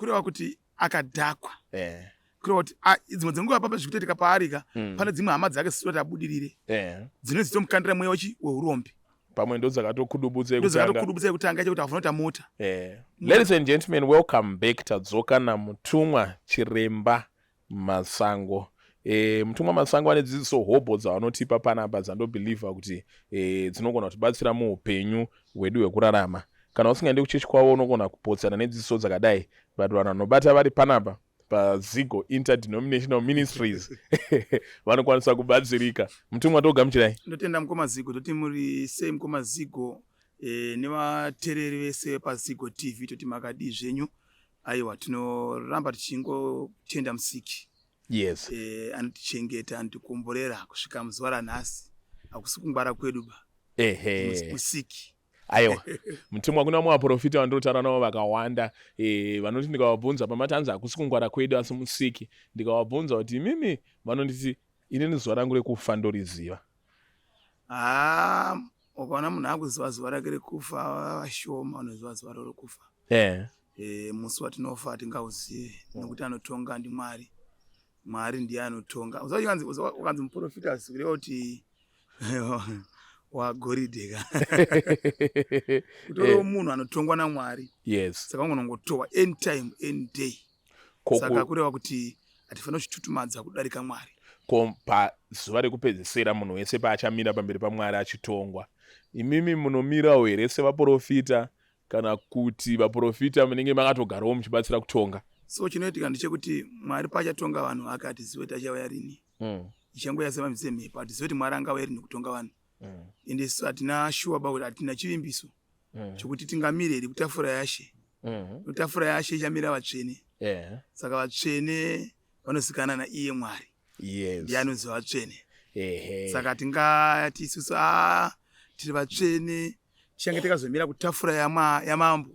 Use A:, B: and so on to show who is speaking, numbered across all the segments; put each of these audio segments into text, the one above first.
A: Kureva kuti akadhakwa. Kureva kuti dzimwe dzenguva papa zvikutoitika paarika pane dzimwe hama dzake dzisina kuti abudirire, dzinenge dzichitomukandira mweya wechi weurombe.
B: Pamwe ndodzakatokudubutsa.
A: Ndodzakatokudubutsa yekutanga chekuti havuna kuita mota.
B: Ladies and gentlemen, welcome back. Tadzoka naMutumwa Chiremba Masango. Mutumwa Masango ane dzidziso hobho dzavanotipa panapa dzandobhilivha kuti dzinogona kutibatsira muupenyu hwedu hwekurarama. Kana usingaende kuchechi kwavo unogona kupotsana nedzidziso dzakadai, but vanhu vanobata vari panapa paZigo Interdenominational Ministries vanokwanisa kubatsirika. Mutumwa, togamuchirai.
A: Ndotenda mukoma Zigo, toti muri sei mukoma Zigo, nevatereri vese paZigo TV, toti makadii zvenyu? Aiwa, tinoramba tichingotenda Musiki. Anotichengeta, anotikomborera kusvika muzuva ranhasi. Hakusi kungwara kwedu ba. Musiki.
B: Aiwa mutumwa, kuna vamwe vaprofita vandinotaura navo vakawanda, vanoti ndikavabvunza pamatanzi hakusi kungwara kwedu asi Musiki, ndikavabvunza kuti imimi, vanonditi inini zuva rangu rekufa ndoriziva.
A: Haa, ukaona munhu akuziva zuva rake rekufa, vashoma vanoziva zuva ravo rekufa. Musi watinofa hatingauzive, nekuti anotonga ndiMwari. Mwari ndiye anotonga. Ukanzi muprofita, kureva kuti wagoridhe ka, kutoriwo munhu anotongwa naMwari. Saka ungonongotowa anytime, any day. Saka kureva kuti hatifanira kuchitutumadza kudarika Mwari.
B: Ko pazuva rekupedzisira munhu wese paachamira pamberi paMwari achitongwa, imimi munomirawo here sevaprofita, kana kuti vaprofita munenge makatogarawo muchibatsira kutonga?
A: So chinoitika ndechekuti Mwari paachatonga vanhu vake, hatizive kuti achauya rini. Ichangoya semhepo. Hatizive kuti Mwari angauya rini kutonga vanhu. Ende isu hatina shuwa ba kuti hatina chivimbiso chokuti tingamire here kutafura yaShe. Kutafura yaShe ichamira vatsvene. Saka vatsvene vanozikanwa naiye Mwari. Ndiye anoziva vatsvene. Saka tingati isusu a tiri vatsvene, tichange takazomira kutafura yamambo,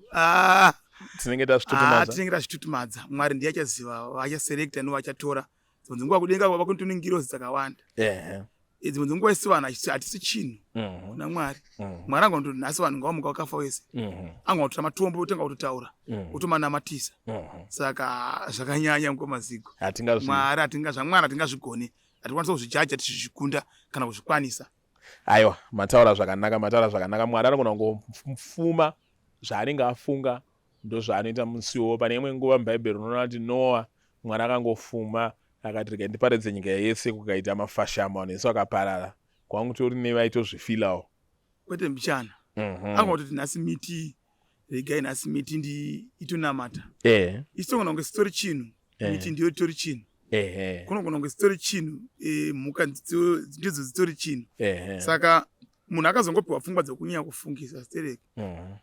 B: tinenge tazvitutumadza.
A: Tinenge tazvitutumadza. Mwari ndiye achaziva vachaselecta nevachatora. Dzimwe dzenguva kudenga kwava kutone ngirozi dzakawanda. Dzimwe dzenguva isu vanhu hatisi chinhu kuna Mwari. Mwari angonoti nhasi vanhu ngavamuka vakafa wese, angotora matombo otanga kutotaura, otomanamatisa. Saka zvakanyanya mukoma Zigo. Mwari hatinga zvaMwari hatingazvigoni, hatikwanisa kuzvijaja tichizvikunda kana kuzvikwanisa.
B: Aiwa, mataura zvakanaka, mataura zvakanaka. Mwari anogona kungofuma zvaanenge afunga, ndozvaanoita musiwo. Pane imwe nguva muBhaibheri unoona kuti Noa, Mwari akangofuma akati regai ndiparadze nyika yese, kukaita mafashamo, vanhu vese vakaparara. Kwangu tori nevaitozvifilawo.
A: Kwete mbichana. Angototi nhasi miti, regai nhasi miti ndi itonamata. Isitogona kunge sitori chinhu. Miti ndiyo itori chinhu. Kunogona kunge sitori chinhu, mhuka ndidzo dzitori chinhu. Saka munhu akazongopiwa pfungwa dzekunyanya kufungisa stereki,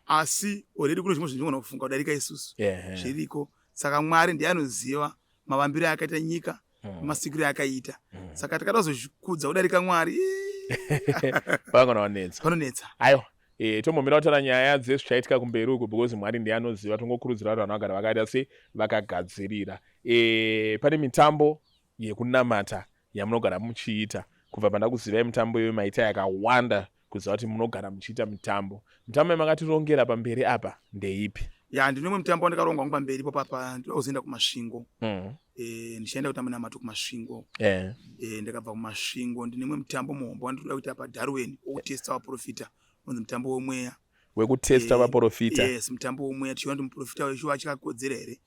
A: asi already kune zvimwe zvinhu zvinogona kufunga kudarika isusu zviriko. Saka Mwari ndiye anoziva mavambiro akaita nyika, masikiro akaita. Saka tikada kuzozvikudza kudarika Mwari,
B: panonetsa.
A: Panonetsa.
B: Aiwa, tombomira kutaura nyaya dzezvichaitika kumberi uku, because Mwari ndiye anoziva. Tongokurudzira kuti vanhu vagara vakaita se vakagadzirira. Pane mitambo yekunamata yamunogara muchiita. Kubva pandakuzivai, mitambo iyoyo maita yakawanda, kuziva kuti munogara muchiita mitambo. Mitambo yamakatirongera pamberi apa ndeipi?
A: Ya, ndine umwe mutambo wandakaronga wangu pamberi ipo papa. Ndinoda kuzoenda kuMasvingo. Ndichaenda kutamba namato kuMasvingo. Ndakabva kuMasvingo, ndine umwe mutambo muhombe wandinoda kuita paDarwen wokutesta vaprofita, unonzi mutambo wemweya.
B: Wekutesta vaprofita?
A: Yes, mutambo womweya, tichiona kuti muprofita weshuwa achakakodzera here,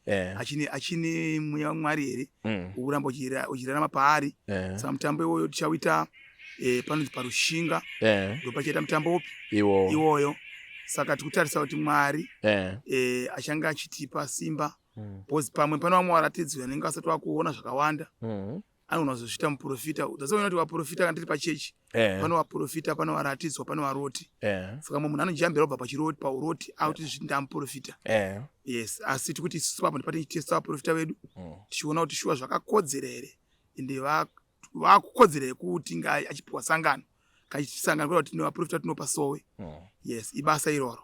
A: achine mweya waMwari here wokuramba uchirarama paari. Saka mutambo iwoyo tichauita panonzi paRushinga. Ndopachaita mutambo upi?
B: Iwoyo.
A: Iwoyo. Saka tikutarisa kuti Mwari achange achitipa simba, because pamwe pane vamwe varatidzwi vanenge vasati vakuona zvakawanda. Anogona kuzozviita muprofita. Dzasikuona kuti vaprofita kana tiri pachechi, pane vaprofita, pane varatidzwa, pane varoti. Saka mumwe munhu anojambira kubva pachiroti pauroti akuti zviti ndamuprofita. Yes, asi tikuti isusu papo ndipati tichitesta vaprofita vedu, tichiona kuti shuwa zvakakodzera here, ende vakukodzera here kuti nga achipiwa sangano kachisangano, kuda kuti tine vaprofita tinopa sowe. Yes, ibasa iroro.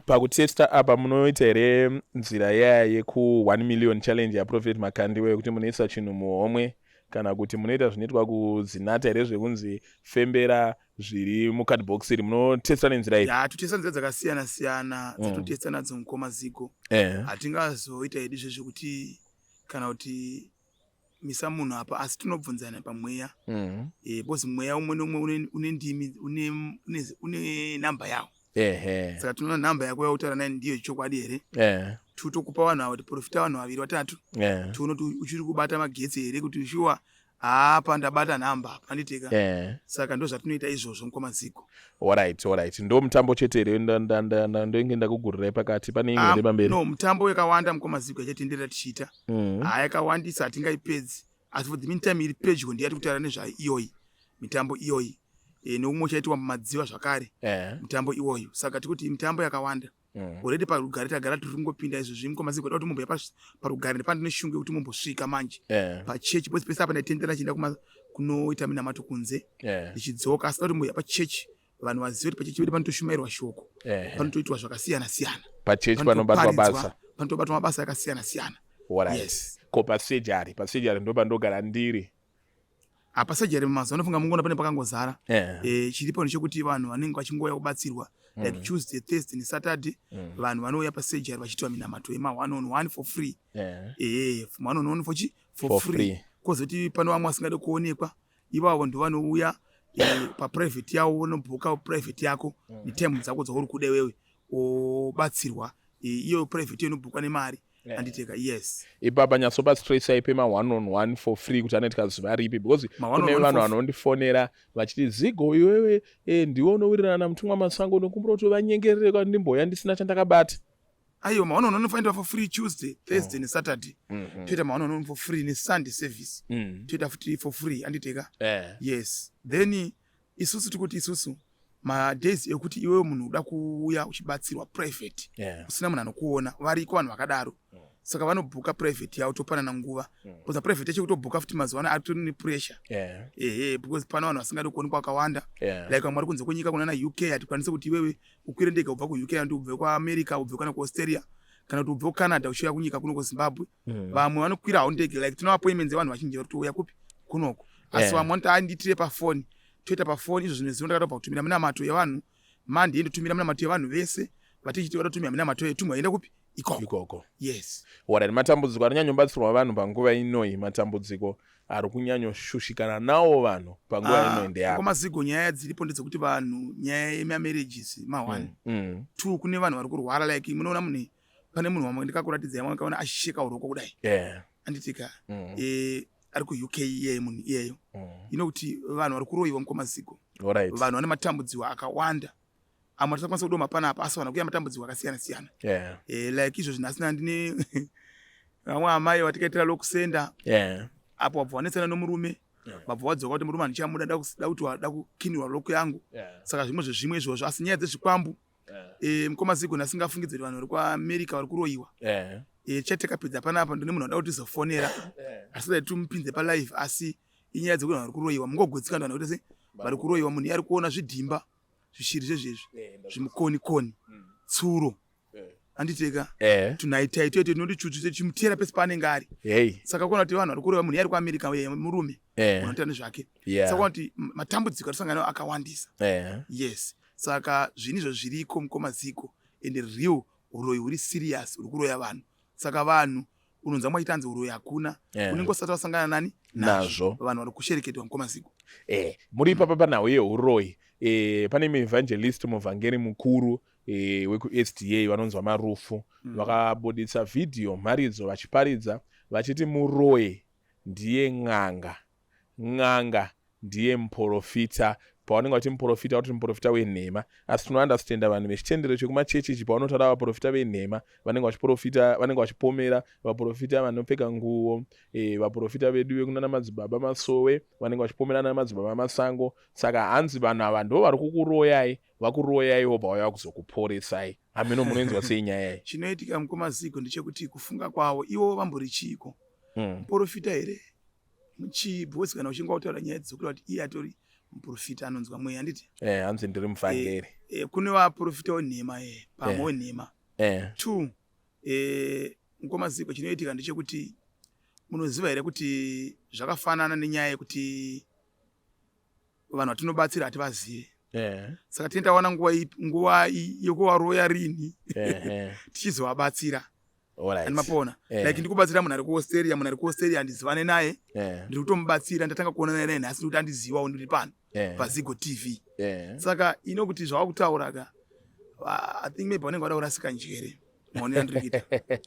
B: Pakutesta apa munoita here nzira yaya yeku 1 million challenge yaProphet Makandiwa, yekuti munoisa chinhu muhomwe, kana kuti munoita zvinoitwa kuZinata here, zvekunzi fembera? Zviri mucardbox iri munotesta nenzira ipi?
A: Ya, totesta nzira dzakasiyana siyana dzatotesta nadzo, mukoma Zigo. Hatingazoita hedu zvezvekuti kana kuti misa munhu apa, asi tinobvunzana pamweya because mweya umwe neumwe une ndimi, une namba yawo. Saka tinoona nhamba yako yautaura naye ndiyo chokwadi here. Totokupa vanhu ava kuti profita vanhu vaviri, vatatu, tione kuti uchiri kubata magetsi here, kuti shuwa hapa ndabata nhamba apa, handiteka? Saka ndo zvatinoita izvozvo, mukoma Zigo.
B: Alright, ndo mutambo chete here ndoinge ndakugurirai pakati? Pane imwe here pamberi?
A: No, mutambo yakawanda, mukoma Zigo, yachatenderera tichiita. Haa, yakawandisa, hatingaipedzi, asi for the meantime iri pedyo ndiyati kutaura nezvayo iyoyi, mitambo iyoyi, neumwe uchaitiwa mumadziva zvakare. Mutambo iwoyo, saka tikuti mitambo yakawanda. Already parugare tagara tiri kungopinda izvozvi, mukoma Zigo. Da kuti mumboya parugare, ndepandine shungu yekuti mumbosvika manje pachechi, because pese apa ndaitendera chienda kunoita minamato kunze, ndichidzoka, asi da kuti mumboya pachechi, vanhu vazive kuti pachechi pedu panotoshumairwa shoko, panotoitwa zvakasiyana siyana.
B: Pachechi panobatwa basa.
A: Panotobatwa mabasa akasiyana siyana.
B: Yes. Ko pasurgery? Pasurgery ndo pandogara ndiri.
A: Hapasurgery mazuva anofunga mungoona pane pakangozara. Chiripo ndechekuti vanhu vanenge vachingouya kubatsirwa, like Tuesday, Thursday neSaturday, vanhu vanouya pasurgery vachiitwa minamato yema one on one for free. One on one for chi for
B: For
A: free.
B: Free.
A: Kwozoti pano vamwe vasingade kuonekwa, ivavo ndo vanouya paprivate yavo, unobhuka private yako netime dzako dzauri kuda iwewe, wobatsirwa. Iyo private iyo inobhukwa nemari, handiteka? Yes.
B: Ipapa nyatsopa stress pema one on one for free kuti anoitika zuva ripi, because
A: Ma one on
B: kune
A: one
B: vanhu vanondifonera vachiti, "Zigo, iwewe ndiwe unowirirana namutumwa Masango, nokumbura kuti vanyengerere kuti ndimboya ndisina chandakabata."
A: Aiwa, ma one on one unofanira for free Tuesday, Thursday neSaturday. Toita ma one on one for free, neSunday service toita futi for free, handiteka? Yes. Then isusu tikuti isusu madays ekuti iwewe munhu uda kuuya uchibatsirwa private, usina munhu anokuona, variko vanhu vakadaro. Saka vanobhuka private yavo, topanana nguva, because private yacho kutobhuka futi mazuva ano atori nepressure. Ehe, because pane vanhu vasingadi kuonekwa vakawanda. Like vamwe vari kunze kwenyika, kunana UK, hatikwanisi kuti iwewe ukwire ndege ubva kuUK, kana ubve kuAmerica, ubve kana kuAustralia, kana kuti ubve kuCanada uchiuya kunyika kuno kuZimbabwe. Vamwe vanokwira hawo ndege, like tino appointments evanhu vazhinji vari kutouya kupi kunoko, asi vamwe vanoti, "Andiitire pafoni," toita pafoni. Izvo zvimwe zino ndakatobva kutumira minamato yevanhu mandi, ndotumira minamato yevanhu vese vatichiti vatotumira minamato yetumwa enda kupi ikoko.
B: Ikoko.
A: Yes.
B: Alright, matambudziko anonyanyobatsirwa vanhu panguva inoi, matambudziko ari kunyanyoshushikana nawo vanhu panguva inoi ndeapi?
A: Kwamazigo, nyaya dziripo ndedzekuti vanhu, nyaya yemamarriages ma1, 2, kune vanhu vari kurwara. Like munoona munhu, pane munhu wamwe ndikakuratidzai, makaona achisheka uroko kudai, anditika? Ari kuUK iyeye, munhu iyeyo. Ino kuti vanhu vari kuroyiwa, mukwamazigo. Vanhu vane matambudziko akawanda, amwe atisakwanisa kudoma panapa, asi vanhu kuya matambudziko akasiyana siyana. Like izvo zvinhu asina, ndine vamwe amai vatikaitira lokusenda apo wabva wanetsana nomurume, vabva wadzoka kuti, "Murume handichamuda, da kuti wada kukinirwa lock yangu." Saka zvimwe zvezvimwe izvozvo, asi nyaya dzezvikwambu, mukoma Zigo, ndasingafungidzi kuti vanhu vari kuAmerica vari kuroyiwa. Chatakapedza panapa, ndine munhu anoda kutizofonera, asi dai timupinze palive, asi inyaya dzekuti vanhu vari kuroyiwa, mungogutsikana, vanhu vakuita se vari kuroyiwa. Munhu iye ari kuona zvidhimba, zvishiri zvezvezvi, zvimukoni koni, tsuro, handiteka? Tunhaitai toite tinoti chuchu chimutera pese paanenge ari. Saka kuona kuti vanhu vari kuroyiwa, munhu iye ari kuAmerica, murume unoita nezvake. Saka kuona kuti matambudziko atisangana nawo akawandisa. Yes, saka zvinhu izvo zviriko, mukoma Ziko, and real uroyi huri serious, uri kuroya vanhu. Saka vanhu unonzwa mwachitanzi uroyi hakuna, unenge usati wasangana nani?
B: Nazvo.
A: Vanhu vari kushereketwa, mukoma Ziko.
B: Muri ipapa panhau yeuroyi, pane muevangelist, muvhangeri mukuru wekuSDA vanonzwa Marufu, vakabuditsa vhidhiyo mharidzo vachiparidza vachiti muroyi ndiye n'anga, n'anga ndiye muprofita. Pavanenge vati muprofita, kuti muprofita wenhema, asi tinounderstanda vanhu vechitendero chekumachechi ichi, pavanotaura vaprofita venhema, vanenge vachiprofita, vanenge vachipomera vaprofita vanopfeka nguo, vaprofita vedu vekunana madzibaba Masowe, vanenge vachipomera nana madzibaba Masango. Saka hanzi vanhu ava ndo vari kukuroyai, vakuroyai vobva vauya kuzokuporesai. Hameno munoinzwa sei nyaya iyi?
A: Chinoitika, mukoma Zigo, ndechekuti kufunga kwavo ivo vambori chiiko? Muprofita here, chii? Because kana uchinge wataura nyaya dzokuda kuti iye atori muprofita anonzwa mweya, handiti?
B: Hanzi ndiri muvhangeri.
A: Kune vaprofita wenhema, pamwe wenhema. Two, mukoma Ziko, chinoitika ndechekuti munoziva here kuti zvakafanana nenyaya yekuti vanhu vatinobatsira hativazive? Saka tine tawana nguva yekuvaroya rini tichizovabatsira. And mapona, like ndikubatsira munhu ari kuAustralia, munhu ari kuAustralia handizivane naye. Ndiri kutomubatsira, ndatanga kuonana naye nhasi, ndikuti andizivawo, ndiri pano paZigo TV. Saka ino kuti zvavakutaura ka, I think maybe vanenge vada kurasika njere. Maonero andiri kuita,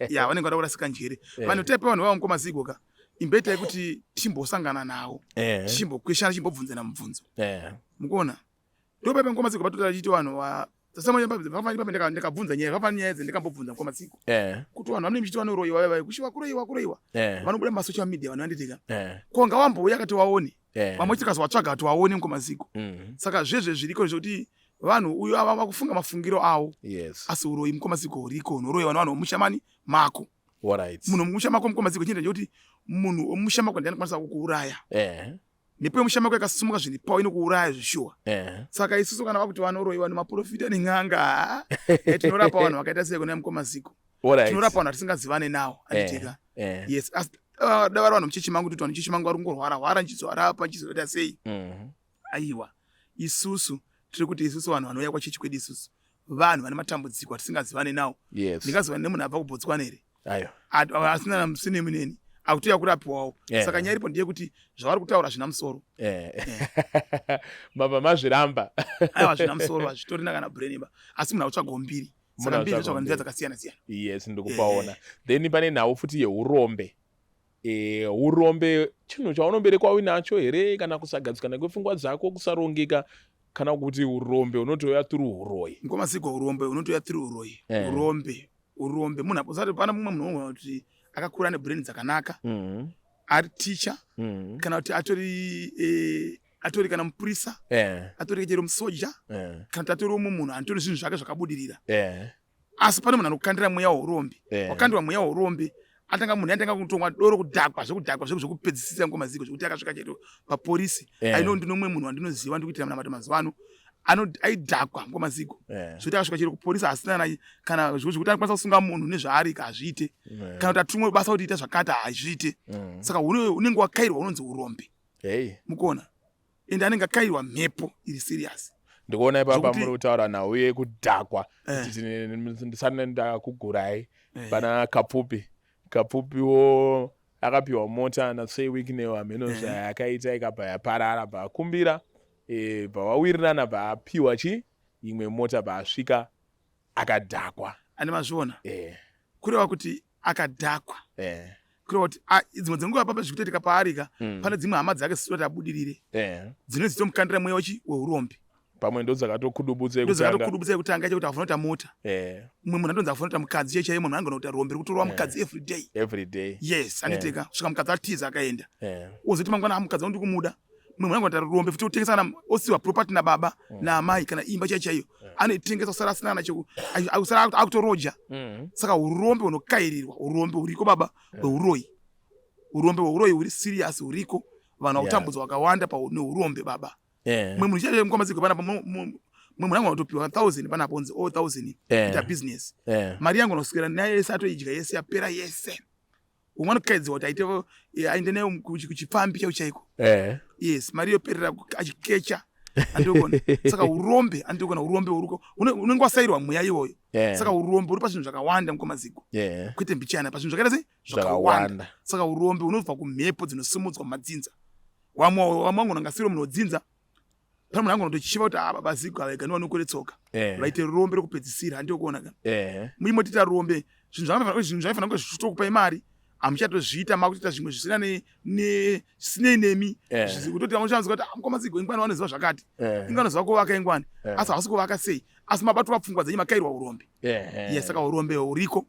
A: ya, vanenge vada kurasika njere. Vanhu type vanhu vava, mukoma Zigo ka, imboitai kuti tichimbosangana navo, tichimbokweshana, tichimbobvunzana mubvunzo. Mukuona, ndopaipa, mukoma Zigo, patota chiti vanhu ndakabvunza nyaya zvafana nyaya idzi, ndikambobvunza mukoma Zigo kuti vanhu vanenge muchiti vanoroyiwa vavai kushiva kuroyiwa kuroyiwa, vanobuda mumasocial media, vanhu vanditika ko ngawambouya kati waone. Vamwe tikazovatsvaga kuti waone, mukoma Zigo. Saka zvezve zviriko zvekuti vanhu uyu ava vakufunga mafungiro avo. Asi uroyi, mukoma Zigo, huriko. Unoroyiwa nevanhu vomushamani mako. Munhu mumusha mako, mukoma Zigo, chinoita chekuti munhu wemusha mako ndiye anokwanisa kukuuraya. Mhepo yemusha mako yakasumuka zviri pawo inokuuraya zvishuwa. Saka isusu kana vakuti vanoroyiwa nemaprofita nen'anga, tinorapa vanhu vakaita sei kuna mukoma Zigo? Tinorapa vanhu vatisingazivane nawo, anditika? Yes, asi da vari vanhu muchechi mangu, kuti vanhu muchechi mangu vari kungorwara hwara, nchizorapa, nchizoita sei? Aiwa, isusu tiri kuti isusu vanhu vanouya kwachechi kwedu, isusu vanhu vane matambudziko atisingazivane nawo. Ndingazivane nemunhu abva kuBotswana here?
B: Ayo.
A: Asina sinemi neni, akutoya kurapiwawo. Saka nyaya iripo ndeyekuti zvavari kutaura zvina musoro.
B: Mabva mazviramba.
A: Aiwa, zvina musoro, hazvitorina kana brain ba, asi munhu akutsvagawo mbiri, saka mbiri dzinotsvagwa nenzira dzakasiyana siyana.
B: Yes, ndikupaona. Then pane nhau futi yeurombe. Urombe chinhu chaunoberekwa uinacho here, kana kusagadzikana kwepfungwa dzako, kusarongeka, kana kuti urombe unotouya through uroyi?
A: Mukoma Zigo, urombe unotouya through uroyi. Urombe munhu usati pana mumwe munhu unogona kuti akakura nebrain dzakanaka, ari teacher, kana kuti atori atori kana mupurisa, atori chero musoja, kana kuti atori umwe munhu anotori zvinhu zvake zvakabudirira, asi pane munhu anokandira mweya weurombe. Wakandirwa mweya weurombe, atanga munhu atanga kutomwa doro, kudhakwa zvekudhakwa zvekupedzisisa, mukoma Zigo, zvekuti akasvika chero papolisi. Aino ndino mumwe munhu wandinoziva, ndikuitira munamato mazuva ano, aidhakwa, mukoma Zigo, zvekuti akasvika chero kupolisi asina kana zvekuti anokwanisa kusunga munhu nezvaari hazviite, kana kuti atumwe basa kuti ita zvakati, hazviite. Saka unenge wakairwa, unonzi urombe. Mukuona, ende anenge akairwa mhepo iri serious.
B: Ndikuona ipapa muri kutaura nhau yekudhakwa. Ndisati ndakugurai, pana Kapfupi. Kapfupiwo akapiwa mota naSir Wicknell, hameno zvayakaita, ikabva yaparara, bva akumbira, bva vawirirana, bva apiwa chi imwe mota, bva asvika akadhakwa.
A: Ane mazviona? Kureva kuti akadhakwa, kureva kuti dzimwe dzenguva papa zvikutoitika paarika, pane dzimwe hama dzake dzisitoti abudirire, dzinenge dzitomukandira mweya wechi weurombe.
B: Pamwe ndo dzakatokudubutsa.
A: Dzakatokudubutsa yekutanga, chekuti afuna kuita mota. Mumwe munhu atonzi afuna kuita mukadzi chaiye chaiye, munhu angona kuita rombe rekutorwa mukadzi every day.
B: Every day.
A: Yes, anditeka kusvika mukadzi atiza akaenda. Ozoti mangwana, "Ah, mukadzi wangu ndikumuda." Mumwe munhu angona kuita rombe futi kutengesa, kana osiwa property nababa naamai, kana imba chaiyo chaiyo anoitengesa, kusara asina kana kusara akutoroja. Saka urombe hunokairirwa, urombe huriko baba, hweuroyi, urombe hweuroyi huri serious, huriko. Vanhu vakutambudzwa vakawanda neurombe baba. Mumwe munhu chaiye, mukoma Zigo, panapa mumwe munhu angona kutopiwa 1000 panapo, onzi o 1000, ita business. Mari yangu noswera nayo yese, atoidya yese, yapera yese. Umwe anokaidzwa kuti aite aende nayo kuchipfambi chaiko chaiko. Yes, mari yoperera achikecha, andikuona. Saka urombe, andikuona, urombe uriko, unenge wasairwa mweya iwoyo. Saka urombe uri pazvinhu zvakawanda, mukoma Zigo, kwete mbichana, pazvinhu zvakaita sei, zvakawanda. Saka urombe unobva kumhepo dzinosimudzwa mumadzinza. Wamwe wamwe vangu ngasiro munhu wodzinza, pane munhu angona kutochiva kuti, "Ah, baba Zigo ava ega ndivanokore tsoka." Vaite rombe rekupedzisira, handiokuona ka? Muimotita rombe, zvinhu zvaifanira kunge zvichitokupai mari hamuchatozviita, makutoita zvimwe zvisina zvisinei nemi. Kutoti vamwe kuti, "Ah, mukoma Zigo ingwani vanoziva zvakati, ingwani vanoziva kuvaka ingwani," asi havasi kuvaka sei? Asi mabatwa pfungwa dzenyu, makairwa urombe. Yes, saka urombe huriko.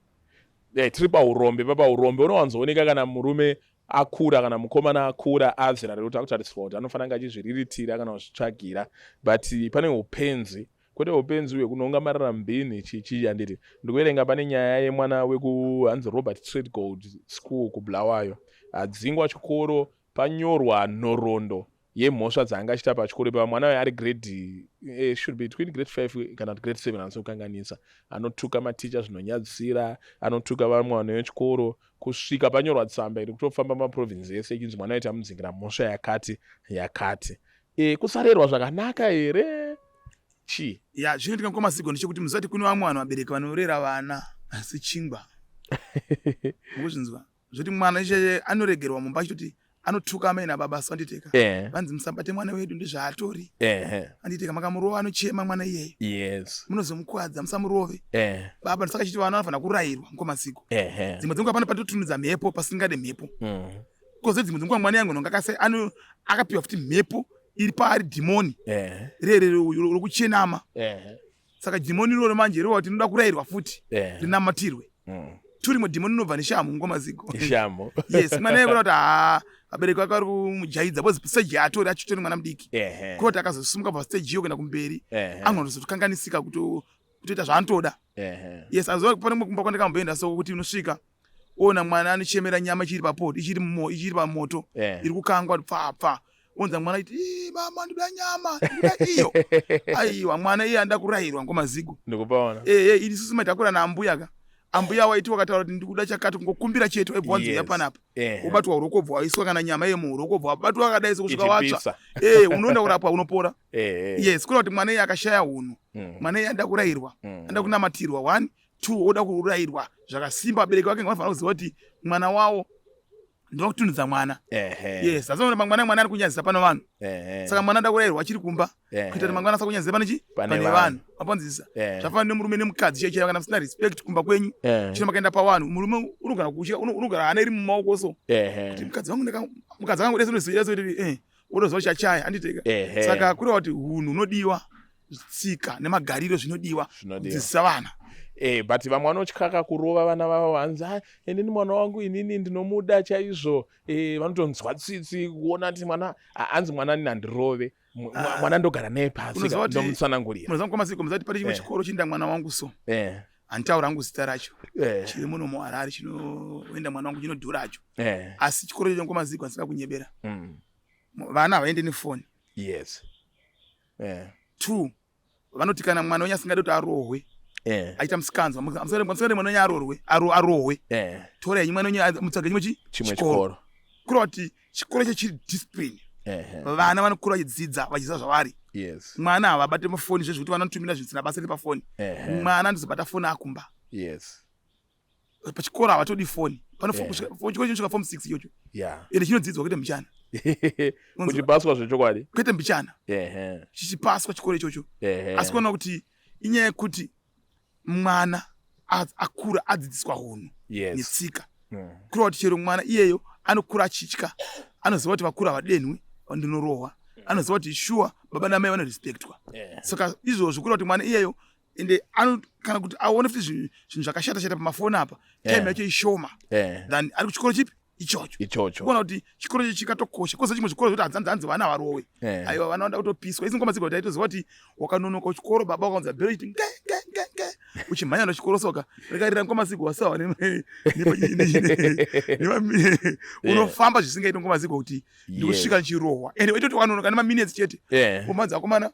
B: Tiri paurombe papa. Urombe unowanzooneka kana murume akura, kana mukomana akura, azera rekuti akutarisirwa kuti anofanira kunge achizviriritira kana kuzvitsvagira, but pane upenzi, kwete upenzi hwekunonga marara mubhini chichi, handiti? Ndikuverenga pane nyaya yemwana wekuhanzi Robert Tredgold School kuBulawayo, adzingwa chikoro, panyorwa nhoroondo yemhosva dzaanga achiita pachikoro ipapa. Mwana uyo ari grade should be between grade 5 kana kuti grade 7, anosokanganisa, anotuka maticha zvinonyadzisira, anotuka vamwe vanhu vechikoro, kusvika panyorwa tsamba iri kutofamba maprovinsi ese ichinzi mwana aita mudzingira mhosva yakati yakati. Kusarerwa zvakanaka here? Chii?
A: Ya, zvinoitika mukoma Zigo ndechekuti muziva kuti kune vamwe vanhu vabereki vanorera vana asi chingwa. Mukuzvinzwa? Zvoti mwana chaiye anoregerwa mumba achitoti anotuka amai nababa sanditeka. Vanzi musabate mwana wedu ndizvaatori. Anditeka makamurova anochema mwana iyeyo.
B: Yes.
A: Munozomukwadza musamurove. Baba ndosaka chiti vana vanofanira kurayirwa mukoma Zigo. Dzimwe dzenguva pano patotunudza mhepo pasingade mhepo. Koze dzimwe dzenguva mwana yangu nonga akase ano akapiwa futi mhepo iri paari dhimoni rere rokuchenama. Saka dhimoni iroro manje rova kuti rinoda kurayirwa futi rinamatirwe. Turimo dhimoni rinobva neshamhu ngoma zigo.
B: Shamhu.
A: Yes, mwana yekura kuti haa vabereki vake vari kumujaidza because stage yaatori achitori mwana mudiki. Kuroti akazosimuka pa stage iyo kuenda kumberi anozotokanganisika kutoita zvaanotoda. Yes, azova pane kumba kwandakamboenda so kuti unosvika ona mwana anochemera nyama ichiri papoto ichiri ichiri pamoto iri kukangwa pfa pfa onza mwana iti mama ndikuda nyama ndikuda iyo aiwa mwana iye anoda kurayirwa ngoma zigo
B: ndikupaona
A: eh eh isusu maitakura naambuya ka ambuya waiti wakataura kuti ndikuda chakati kungokumbira chete waibva wanzi uya panapa wobatwa uroko bva waiswa kana nyama yemuhuro kobva wabatwa wakadai sekusvika watsva eh unoenda kurapwa unopora yes kureva kuti mwana iye akashaya hunhu mwana iye anoda kurayirwa anoda kunamatirwa one two oda kurayirwa zvakasimba vabereki vake vanofanira kuziva kuti mwana wawo ndokutunhidza mwana. Yes, asi mangwana mwana ari kunyadzisa pano vanhu. Saka mwana ada kurayirwa achiri kumba kuita kuti mangwana asakunyadzisa pane chi pane vanhu. Mapanzisa. Zvafanana nemurume nemukadzi chaicho kana musina respect kumba kwenyu. Chino makaenda pavanhu murume unogara kutya unogara hana iri mumaoko so. Kuti mukadzi wangu ndaka mukadzi wangu dese unoziva kuti unoziva chachaya anditeka. Saka kureva kuti hunhu unodiwa tsika nemagariro zvinodiwa kudzidzisa vana.
B: But vamwe vanotyaka kurova vana vavo hanzi inini mwana wangu inini ndinomuda chaizvo. Vanotonzwa tsitsi kuona kuti mwana hanzi mwana nini handirove. Mwana ndogara naye pasi ndomutsanangurira.
A: Munoziva mukoma Zigo, munoziva kuti pane chimwe chikoro chinoenda mwana wangu so. Handitaura hangu zita racho. Chiri muno muHarare chinoenda mwana wangu chinodhura hacho. Asi chikoro chacho mukoma Zigo handisina kunyebera. Vana havaende nefoni.
B: Yes.
A: Two, vanoti kana mwana wenyu asingade kuti arohwe aita musikanzwa musingade mwana wenyu arohwe arohwe torai henyu mwana wenyu mutsvage chimwe chikoro. Kureva kuti chikoro icho chiri discipline. Vana vanokura vachidzidza vachiziva zvavari.
B: Yes.
A: Mwana havabate mafoni zvezvo kuti vanotumira zvisina basa nepafoni. Mwana anozobata foni akumba.
B: Yes.
A: Pachikoro havatodi foni. Pano chikoro chinosvika form 6 ichocho. Ende chinodzidzwa kwete mbichana.
B: Kuchipaswa zvechokwadi.
A: Kwete mbichana. Chichipaswa chikoro ichocho. Asi kuona kuti inyaya yekuti mwana akura adzidziswa hunhu netsika. Kureva kuti chero mwana iyeyo anokura achitya, anoziva kuti vakura havadenhwi, ndinorohwa. Anoziva kuti sure baba namai vanorespectwa. Saka izvozvo kureva kuti mwana iyeyo ende kana kuti aone futi zvinhu zvakashata shata pamafoni apa time yacho ishoma than ari kuchikoro chipi ichocho.
B: Ichocho.
A: Kuona kuti chikoro ichi chikatokosha. Kozo chimwe chikoro zvekuti hanzi hanzi vana varowe. Aiwa vana vanoda kutopiswa. Isi ngoma dzigoti taitoziva kuti wakanonoka kuchikoro baba wakaunza bhero ichiti nge nge nge nge uchimhanya nechikoro soka rikarira ngoma zigo wasawa unofamba zvisingaiti ngoma zigo kuti ndikusvika ndichirohwa. Ende waitoti wanonoka nemaminutes chete. Umanzi akomana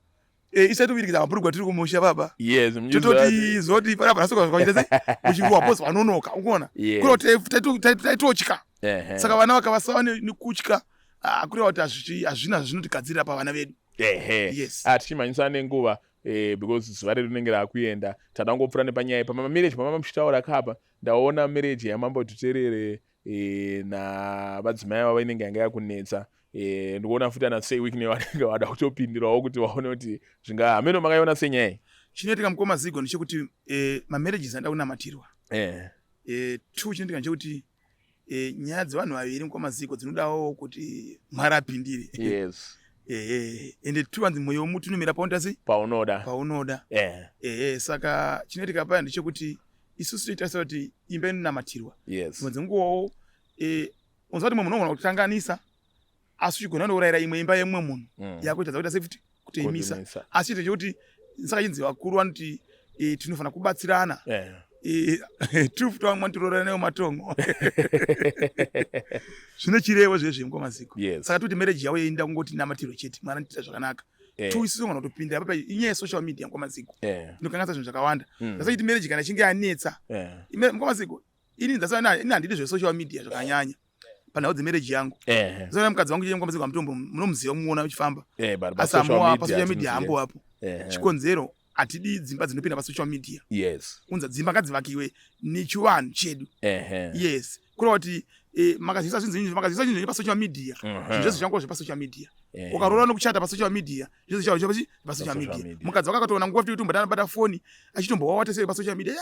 A: isati kuvirikidza mabhurugwa tiri kumusha baba.
B: Yes,
A: tototi zoti panapa rasoka zvakaita sei uchirohwa because wanonoka ukuona. Kureva kuti taitotya. Saka vana vakavasava nekutya kureva kuti hazvina zvazvinotigadzirira pavana vedu. Yes.
B: Tichimhanyisana nenguva because zuva redu rinenge rakuenda tada kungopfuura nepanyaya pamamarriage pamama muchitaura kapa ndaona marriage yamambo Dhuterere navadzimai vavo inenge yanga yakunetsa. Ndikuona futi ana Sir Wicknell vanenge vada kutopindirawo kuti vaone kuti zvinga hameno makaiona senyaya iyi.
A: Chinoitika mukoma Zigo ndechekuti mamarriages anoda kunamatirwa. Two chinoitika ndechekuti nyaya dzevanhu vaviri mukoma Zigo dzinodawo kuti Mwari apindire.
B: Yes.
A: Ende two vanzi mwoyo wemuti unomira paunoda sei?
B: Paunoda.
A: Paunoda. Saka chinoitika paya ndechekuti isusu toita kuti imba inonamatirwa.
B: Yes.
A: Dzimwe dzenguvawo unozwa kuti mumwe munhu unogona kutanganisa asi uchigona kunourayira imwe imba yemumwe munhu yakuita dzakuita sei futi kutoimisa. Asi chete chekuti saka chinzi vakuru vanoti tinofanira kubatsirana. Two futi vamwe vanotiroorera nayo matongo. Zvine chirevo zvezve mukoma Zigo.
B: Yes.
A: Saka toti marriage yavo yeinda kungoti namatirwe chete mwana anotiita zvakanaka. Two isusu tinogona kutopindira papa inyaya yesocial media mukoma Zigo. Inokanganisa zvinhu zvakawanda. Saka chiti marriage kana ichinge yanetsa. Mukoma Zigo ini ndasana ini handidi zvesocial media zvakanyanya. Panhau dzemarriage yangu. Ndasana mukadzi wangu chete mukoma Zigo mutombo munomuziva muona uchifamba.
B: But
A: Asi
B: pa social
A: amuwa
B: media
A: pa social media
B: hatinoziva.
A: hambo apo. Chikonzero, hatidi dzimba dzinopinda pasocial media. Unza dzimba ngadzivakiwe nechivanhu chedu. Yes, kureva kuti makazivisa zvinhu, makazivisa zvinhu pasocial media, zvinhu zvese zvichangova zvepasocial media. Ukaroora nokuchata pasocial media, zvese zvichava pasocial
B: media.
A: Media. Mukadzi wako akatoona nguva futi kuti anobata foni achitombowawa sei pasocial media,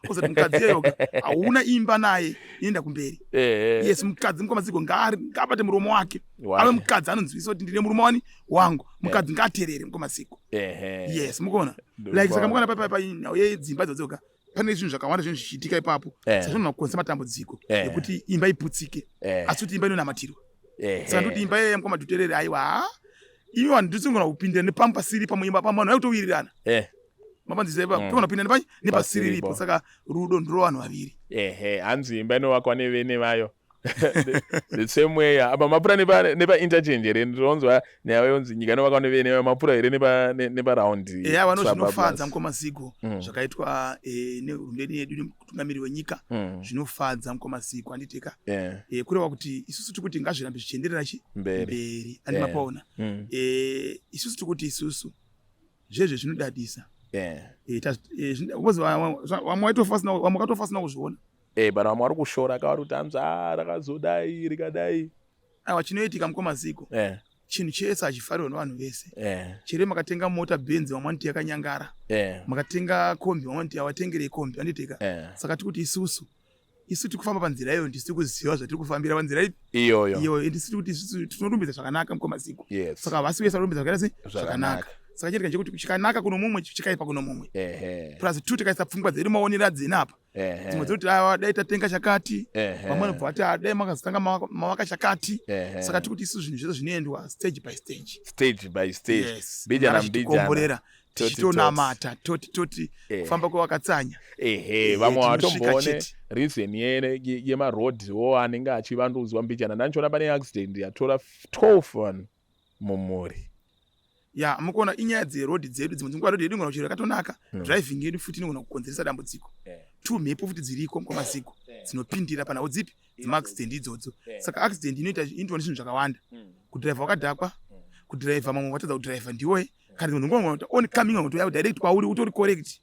A: ozati mukadzi iyoyoka hauna imba naye inoenda kumberi. Yes, mukadzi, mukwamatsiko, ngaabate muromo wake, ave mukadzi anonzwisa kuti ndine murume wani wangu. Mukadzi ngaaterere, mukomasiko. Yes, mukuona, like, saka mukuona papanhau yedzimba dzodzoka, pane zvinhu zvakawanda, zvinhu zvichiitika ipapo. Saka zvinogona kukonzesa matambudziko ekuti imba iputsike, asi kuti imba inonamatirwa. Saka ndikuti imba yeye, mukoma Dhuterere, aiwa, ha, imi vanhu ndisingona kupindira nepamwe pasiri pamwe imba, pamwe vanhu vaikutowirirana. Mapanzisa ipapo, togona kupinda nepasiriripo.
B: Pasiripo.
A: Saka rudo ndiro vanhu vaviri.
B: Ehe, hanzi imba inovakwa nevene vayo. The same way apa mapura nepainterchange here? Ndinonzwa nyaya yonzi nyika inovakwa nevene vayo. Mapura here neparaundi?
A: Eya, vano zvinofadza, mukoma Zigo, zvakaitwa nehurumende yedu nemutungamiri wenyika. Zvinofadza, mukoma Zigo, handiteka? Kureva kuti isusu tiri kuti ngazvirambe zvichienderera chi
B: mberi.
A: Mberi, andi mapaona? Isusu tiri kuti isusu zvezve zvinodadisa. Because vamwe vaitofa vasina, vamwe vakatofa vasina kuzviona.
B: But vamwe vari kushora kavari kuti hanzi a rakazodai rikadai.
A: Aiwa, chinoitika, mukoma Zigo, chinhu chese hachifarirwa nevanhu vese. Chero makatenga mota Benzi, vamwe vanoti yakanyangara. Makatenga kombi, vamwe vanoti awatengerei kombi, anditeka? Saka tikuti isusu, isu tiri kufamba panzira iyoyo, ndisi kuziva zvatiri kufambira panzira ipi.
B: Iyoyo.
A: Iyoyo. Ndisi tiri kuti isusu tinorumbidza zvakanaka, mukoma Zigo. Saka vasi vese varumbidza zvakaita sei?
B: Zvakanaka.
A: Zvakanaka. Saka chinoitika chekuti chikanaka kuno mumwe, chikaipa kuno mumwe. Plus two, tikaisa pfungwa dzedu, maonero adzena apa, dzimwe dzekuti aiwa, dai tatenga chakati, vamwe vanobva vati, "Ah, dai makazotanga mavaka chakati." Saka tikuti isu zvinhu zvese zvinoendwa stage by stage.
B: Stage by stage.
A: Yes.
B: Mbijana
A: Mwari
B: mbijana.
A: achitikomborera,
B: Toti,
A: tichitonamata, toti toti kufamba kwevakatsanya.
B: Vamwe
A: Tinosvika
B: vatomboone
A: chete.
B: Reason yemarodhiwo anenge achivandudzwa mbijana. Ndandichiona pane accident yatora 12 vanhu mumhuri.
A: Ya, mukuona, inyaya dzerodhi dzedu. Dzimwe dzenguva rodhi yedu inogona kuchero yakatonaka, driving yedu futi inogona kukonzeresa dambudziko. Two, mhepo futi dziriko, mukwamaziko, dzinopindira panhau dzipi dzemaaccident idzodzo. Saka accident inoita, inoitwa nezvinhu zvakawanda: kudhiraivha wakadhakwa, kudhiraivha mamwe watadza kudhiraivha ndiwe, kana dzimwe dzenguva on coming watoya direct kwauri utori correct,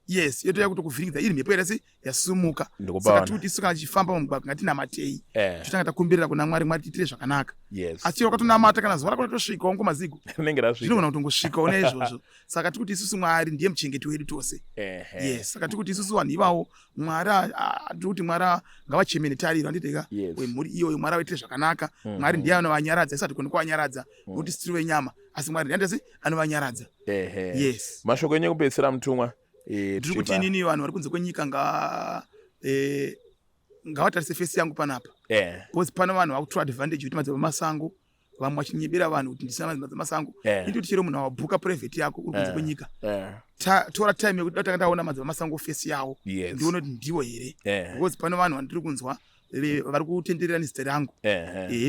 A: yes, yotoya kutokuvhiringidza iri mhepo yada sei yasumuka. Saka
B: Ndikupaona.
A: tikuti isu kana tichifamba mumugwagwa, ngatinamatei, totanga takumbirira kuna Mwari, Mwari tiitire zvakanaka. Asi chero wakatonamata, kana zuva rako ratosvikawo, ngomazigo,
B: Rinenge rasvika.
A: zvinogona kutongosvikawo naizvozvo. Saka tikuti isusu Mwari ndiye muchengeti wedu tose. Yes, saka tikuti isusu vanhu ivavo, Mwari tikuti Mwari ngavacheme netariro, handiteka? Wemhuri iyoyo, Mwari avaitire zvakanaka. Mwari ndiye anovanyaradza, isu hatigoni kuvanyaradza nokuti sitiri venyama, asi Mwari ndiye andasi anovanyaradza. Yes.
B: Mashoko enyu ekupedzisira, mutumwa.
A: Ndiri kuti inini vanhu vari kunze kwenyika nga ngavatarise face yangu panapa, because pano vanhu vakutora advantage kuti madzibaba masango, vamwe vachinyebera vanhu kuti ndisina madzibaba masango. Indoti chero munhu awabhuka private yako uri kunze kwenyika, tora time yekuti datanga ndaona madzibaba masango face yavo, ndione kuti ndivo here, because pano vanhu vandiri kunzwa vari kutenderera nezita rangu.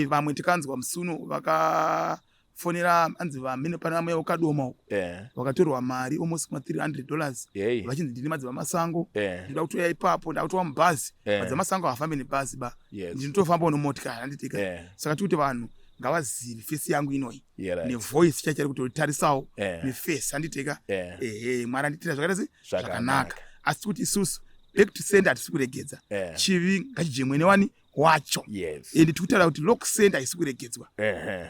A: Vamwe tikanzwa musuno vakafonera anzi vamene pane vamwe vakadoma uko, vakatorwa mari almost kuma $300, vachinzi ndine madzibaba masango, ndinoda kutoya ipapo, ndakutowa mubhazi. Madzibaba masango havafambi nebhazi ba. Ndinotofambawo nomotikari, handitika? Saka tikuti vanhu ngavazive face yangu inoyi nevoice chaichari kutotarisawo neface, handiteka? Ehe, Mwari anditira zvakaita se zvakanaka. Asi tikuti isusu back to sender hatisi kuregedza. Chivi ngachidye mwene wani wacho. Ende tikutaura kuti lock sender haisi kuregedzwa.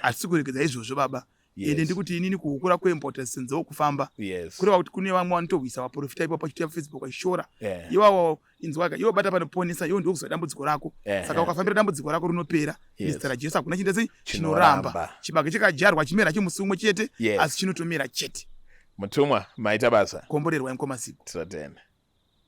A: Hatisi kuregedza izvozvo, baba. Ende ndikuti inini kuhukura kwembota senzewo kufamba, kureva kuti kune vamwe vanotohwisa vaprofita ipapo, vachitouya paFacebook vachishora. Iwawo inzwaka, iwe bata panoponesa, iwe ndokuzwa dambudziko rako. Saka ukafambira dambudziko rako rinopera. Nezita raJesu hakuna chinhu sei chinoramba.
B: Chinoramba.
A: Chibage chikadyarwa chimera chimusi umwe chete, asi chinotomera chete.
B: Mutumwa, maita basa.
A: Komborerwai, mukoma Zigo.
B: Tinotenda.